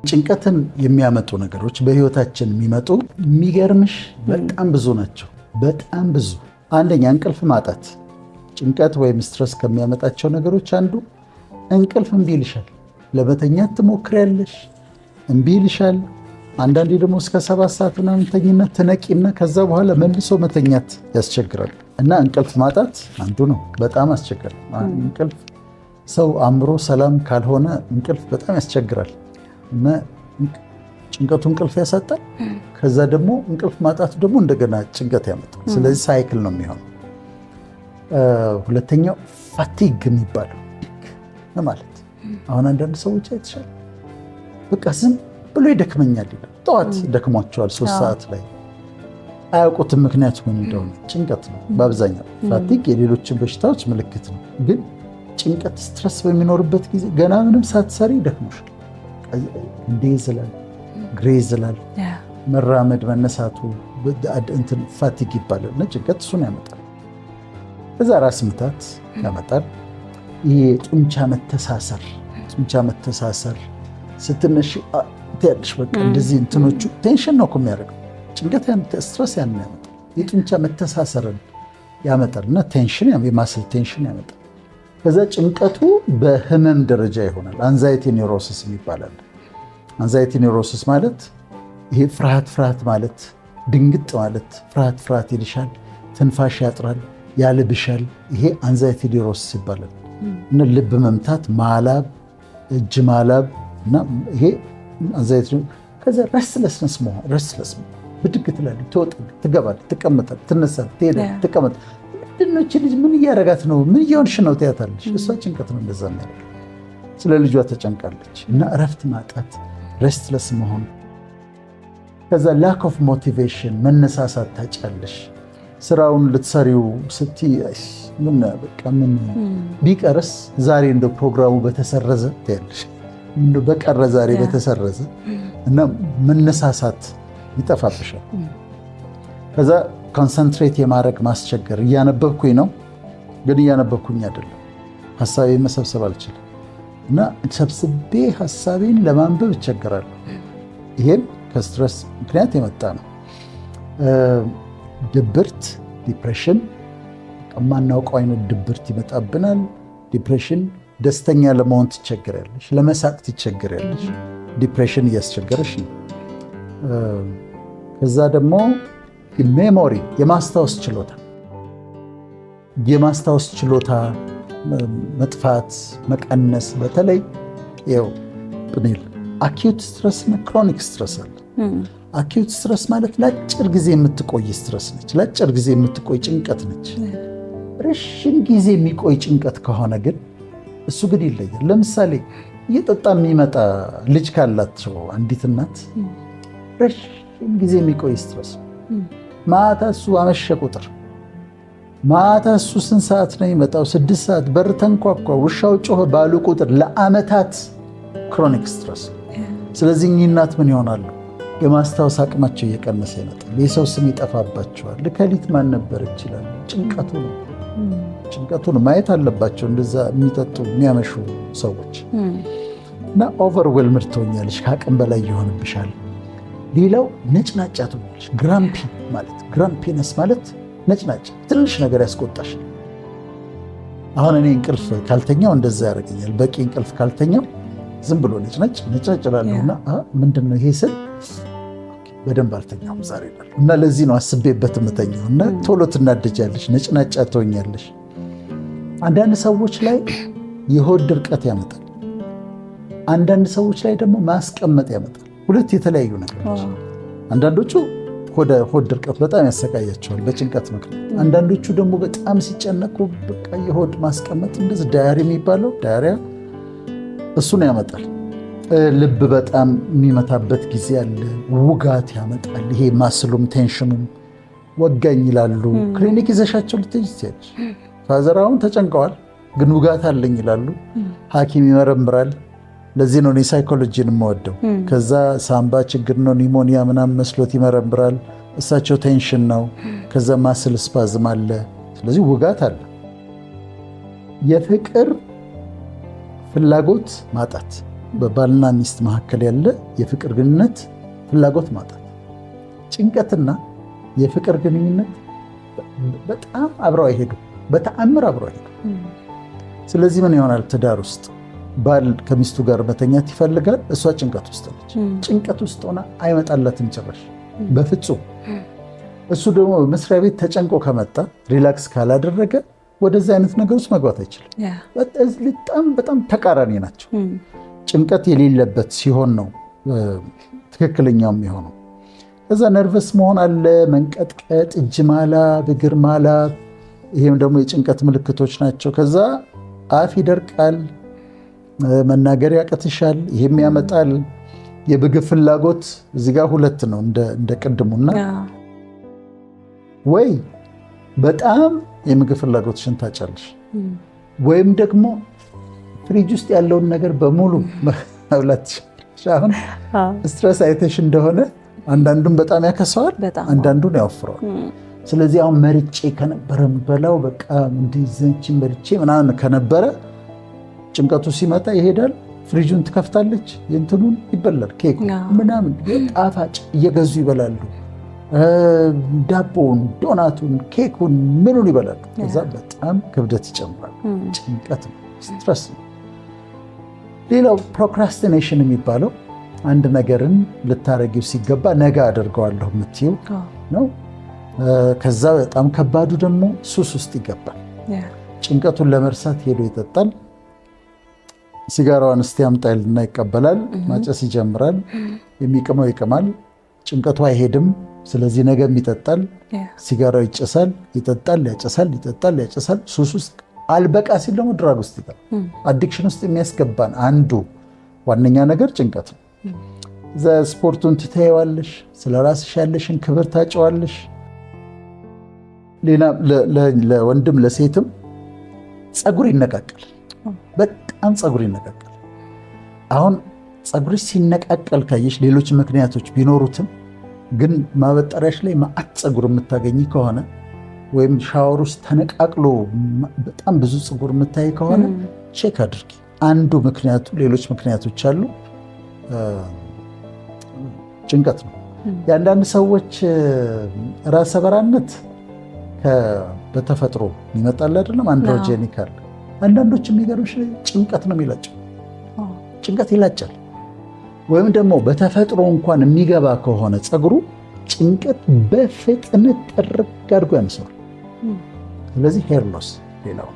ጭንቀትን የሚያመጡ ነገሮች በህይወታችን የሚመጡ የሚገርምሽ በጣም ብዙ ናቸው። በጣም ብዙ። አንደኛ እንቅልፍ ማጣት። ጭንቀት ወይም stress ከሚያመጣቸው ነገሮች አንዱ እንቅልፍ እምቢ ይልሻል። ለመተኛት ትሞክሪያለሽ፣ እምቢ ይልሻል። አንዳንዴ ደግሞ እስከ 7 ሰዓት ምናምን ተኚና ትነቂና ከዛ በኋላ መልሶ መተኛት ያስቸግራል። እና እንቅልፍ ማጣት አንዱ ነው። በጣም አስቸጋሪ እንቅልፍ። ሰው አእምሮ ሰላም ካልሆነ እንቅልፍ በጣም ያስቸግራል። እና ጭንቀቱ እንቅልፍ ያሳጣል። ከዛ ደግሞ እንቅልፍ ማጣቱ ደግሞ እንደገና ጭንቀት ያመጣል። ስለዚህ cycle ነው የሚሆነው። ሁለተኛው fatigue የሚባለው ማለት አሁን አንዳንድ ሰዎች አይተሻል፣ በቃ ዝም ብሎ ይደክመኛል ይላል። ጠዋት ደክሟቸዋል፣ 3 ሰዓት ላይ አያውቁትም ምክንያቱ ምን እንደሆነ። ጭንቀት ነው በአብዛኛው። Fatigue የሌሎችን በሽታዎች ምልክት ነው። ግን ጭንቀት stress በሚኖርበት ጊዜ ገና ምንም ሳትሰሪ ይደክሞሻል። እንዴ ይዝላል፣ ግሬ ይዝላል፣ መራመድ መነሳቱ እንትን fatigue ይባላል። እና ጭንቀት እሱን ያመጣል። ከዛ ራስ ምታት ያመጣል። ይሄ ጡንቻ መተሳሰር ስትነሺ ትያለሽ፣ በቃ እንደዚህ እንትኖቹ tension ነው እኮ የሚያደርገው። ጭንቀት stress ያን ያመጣል። የጡንቻ መተሳሰርን ያመጣል እና tension፣ የ muscle tension ያመጣል። ከዛ ጭንቀቱ በህመም ደረጃ ይሆናል። Anxiety neurosis ይባላል። Anxiety neurosis ማለት ይሄ ፍርሃት ፍርሃት ማለት፣ ድንግጥ ማለት፣ ፍርሃት ፍርሃት ይልሻል፣ ትንፋሽ ያጥራል፣ ያልብሻል። ይሄ anxiety neurosis ይባላል። እና ልብ መምታት፣ ማላብ፣ እጅ ማላብ እና ይሄ anxiety። ከዛ restlessness መሆን፣ restless ብድግ ትላለች፣ ትወጣለች፣ ትገባለች፣ ትቀመጣለች፣ ትነሳለች፣ ትሄዳለች፣ ትቀመጣለች። ምንድን ነው ይህች ልጅ ምን እያደረጋት ነው? ምን እየሆንሽ ነው ትያታለሽ። እሷ ጭንቀት ነው እንደዛ የሚያደርግ፣ ስለ ልጇ ተጨንቃለች። እና እረፍት ማጣት፣ restless መሆን፣ ከዛ lack of motivation፣ መነሳሳት ታጫለሽ። ስራውን ልትሰሪው ስትይ ምን በቃ ምን ቢቀርስ፣ ዛሬ እንደ ፕሮግራሙ በተሰረዘ ትያለሽ፣ በቀረ ዛሬ በተሰረዘ እና መነሳሳት ይጠፋብሻል። ከዛ concentrate የማድረግ ማስቸገር፣ እያነበብኩኝ ነው ግን እያነበብኩኝ አይደለም፣ ሀሳቤን መሰብሰብ አልችልም እና ሰብስቤ ሀሳቤን ለማንበብ እቸገራለሁ። ይሄም ከ stress ምክንያት የመጣ ነው። ድብርት፣ depression፣ የማናውቀው አይነት ድብርት ይመጣብናል። Depression ደስተኛ ለመሆን ትቸገሪያለሽ፣ ለመሳቅ ትቸገሪያለሽ። Depression እያስቸገረሽ ነው። ከዛ ደግሞ memory፣ የማስታወስ ችሎታ መጥፋት፣ መቀነስ። በተለይ ይኸው ጵኒል acute stress እና chronic stress አለ። Acute stress ማለት ለአጭር ጊዜ የምትቆይ stress ነች። ለአጭር ጊዜ የምትቆይ ጭንቀት ነች። ረዥም ጊዜ የሚቆይ ጭንቀት ከሆነ ግን እሱ ግን ይለያል። ለምሳሌ እየጠጣ የሚመጣ ልጅ ካላቸው አንዲት እናት ረዥም ጊዜ የሚቆይ stress፣ ማታ እሱ አመሸ ቁጥር፣ ማታ እሱ ስንት ሰዓት ነው የሚመጣው? 6 ሰዓት በር ተንኳኳ፣ ውሻው ጮኸ ባሉ ቁጥር ለአመታት chronic stress። ስለዚህ እኚህ እናት ምን ይሆናሉ? የማስታወስ አቅማቸው እየቀነሰ ይመጣል። የሰው ስም ይጠፋባቸዋል። እከሊት ማን ነበር ይችላል። ጭንቀቱ ነው፣ ጭንቀቱ ነው። ማየት አለባቸው እንደዛ የሚጠጡ የሚያመሹ ሰዎች። እና overwhelmed ትሆኛለሽ፣ ከአቅም በላይ ይሆንብሻል። ሌላው ነጭናጫ ትሆኛለሽ። Grumpy ማለት፣ grumpiness ማለት ነጭናጫ፣ ትንሽ ነገር ያስቆጣሻል። አሁን እኔ እንቅልፍ ካልተኛው እንደዛ ያደርገኛል። በቂ እንቅልፍ ካልተኛው ዝም ብሎ ነጭነጭ ነጭነጭ እላለሁ እና ምንድን ነው ይሄ ስል በደንብ አልተኛሁም ዛሬ እላለሁ። እና ለዚህ ነው አስቤበት የምተኛው። እና ቶሎ ትናደጃለሽ፣ ነጭናጫ ትሆኛለሽ። አንዳንድ ሰዎች ላይ የሆድ ድርቀት ያመጣል። አንዳንድ ሰዎች ላይ ደግሞ ማስቀመጥ ያመጣል። ሁለት የተለያዩ ነገሮች። አንዳንዶቹ ሆድ ድርቀት በጣም ያሰቃያቸዋል በጭንቀት ምክንያት። አንዳንዶቹ ደግሞ በጣም ሲጨነቁ በቃ የሆድ ማስቀመጥ እንደዚህ diarrhea የሚባለው፣ diarrhea እሱን ያመጣል። ልብ በጣም የሚመታበት ጊዜ አለ። ውጋት ያመጣል። ይሄ muscle ኡም tension ኑም ወጋኝ ይላሉ። ክሊኒክ ይዘሻቸው ልትሄጂ ትችያለሽ። Father አሁን ተጨንቀዋል፣ ግን ውጋት አለኝ ይላሉ። ሐኪም ይመረምራል። ለዚህ ነው እኔ ሳይኮሎጂን የምወደው። ከዛ ሳምባ ችግር ነው፣ pneumonia ምናምን መስሎት ይመረምራል። እሳቸው tension ነው። ከዛ muscle spasm አለ። ስለዚህ ውጋት አለ። የፍቅር ፍላጎት ማጣት። በባልና ሚስት መካከል ያለ የፍቅር ግንኙነት ፍላጎት ማጣት። ጭንቀትና የፍቅር ግንኙነት በጣም አብረው አይሄዱም። በተአምር አብረው አይሄዱም። ስለዚህ ምን ይሆናል? ትዳር ውስጥ ባል ከሚስቱ ጋር መተኛት ይፈልጋል፣ እሷ ጭንቀት ውስጥ ነች። ጭንቀት ውስጥ ሆና አይመጣላትም ጭራሽ በፍጹም። እሱ ደግሞ መስሪያ ቤት ተጨንቆ ከመጣ relax ካላደረገ ወደዚህ አይነት ነገር ውስጥ መግባት አይችልም። በጣም በጣም ተቃራኒ ናቸው። ጭንቀት የሌለበት ሲሆን ነው ትክክለኛው የሚሆነው። ከዛ nervous መሆን አለ፣ መንቀጥቀጥ፣ እጅ ማላብ፣ እግር ማላብ፣ ይሄም ደግሞ የጭንቀት ምልክቶች ናቸው። ከዛ አፍ ይደርቃል፣ መናገር ያቅትሻል፣ ይሄም ያመጣል። የምግብ ፍላጎት እዚህ ጋር ሁለት ነው እንደ ቅድሙና ወይ በጣም የምግብ ፍላጎትሽን ታጫለሽ፣ ወይም ደግሞ ፍሪጅ ውስጥ ያለውን ነገር በሙሉ መብላት ትችላለሽ። አሁን stress አይተሽ እንደሆነ አንዳንዱን በጣም ያከሰዋል፣ አንዳንዱን ያወፍረዋል። ስለዚህ አሁን መርጬ ከነበረ የምበላው በቃ እንዲዘችን በልቼ ምናምን ከነበረ ጭንቀቱ ሲመጣ ይሄዳል። ፍሪጁን ትከፍታለች፣ የእንትኑን ይበላል፣ ኬኩ ምናምን ጣፋጭ እየገዙ ይበላሉ። ዳቦውን፣ ዶናቱን፣ ኬኩን ምኑን ይበላሉ። ከዛ በጣም ክብደት ይጨምራል። ጭንቀት ነው፣ stress ነው። ሌላው procrastination የሚባለው አንድ ነገርን ልታረጊው ሲገባ ነገ አደርገዋለሁ የምትይው ነው። ከዛ በጣም ከባዱ ደግሞ ሱስ ውስጥ ይገባል። ጭንቀቱን ለመርሳት ሄዶ ይጠጣል። ሲጋራዋን እስቲ አምጣ ይልና ይቀበላል። ማጨስ ይጀምራል። የሚቅመው ይቅማል። ጭንቀቱ አይሄድም። ስለዚህ ነገም ይጠጣል። ሲጋራው ይጨሳል፣ ይጠጣል፣ ያጨሳል፣ ይጠጣል፣ ያጨሳል። ሱስ ውስጥ አልበቃ ሲል ደግሞ drug ውስጥ ይገባል። Addiction ውስጥ የሚያስገባን አንዱ ዋነኛ ነገር ጭንቀት ነው። እዛ ስፖርቱን ትተይዋለሽ፣ ስለ ራስሽ ያለሽን ክብር ታጪዋለሽ። ሌላ ለወንድም ለሴትም ፀጉር ይነቃቀል፣ በጣም ፀጉር ይነቃቀል። አሁን ፀጉርሽ ሲነቃቀል ካየሽ ሌሎች ምክንያቶች ቢኖሩትም ግን ማበጠሪያሽ ላይ ማአት ፀጉር የምታገኝ ከሆነ ወይም ሻወር ውስጥ ተነቃቅሎ በጣም ብዙ ፀጉር የምታይ ከሆነ check አድርጊ። አንዱ ምክንያቱ፣ ሌሎች ምክንያቶች አሉ፣ ጭንቀት ነው። የአንዳንድ ሰዎች ራሰ በራነት በተፈጥሮ ይመጣል አይደለም፣ androgenic አለ። አንዳንዶች የሚገርምሽ ጭንቀት ነው የሚላጨው፣ ጭንቀት ይላጫል። ወይም ደግሞ በተፈጥሮ እንኳን የሚገባ ከሆነ ፀጉሩ ጭንቀት በፍጥነት ጥርግ አድርጎ ያነሳዋል። ስለዚህ hair loss ሌላው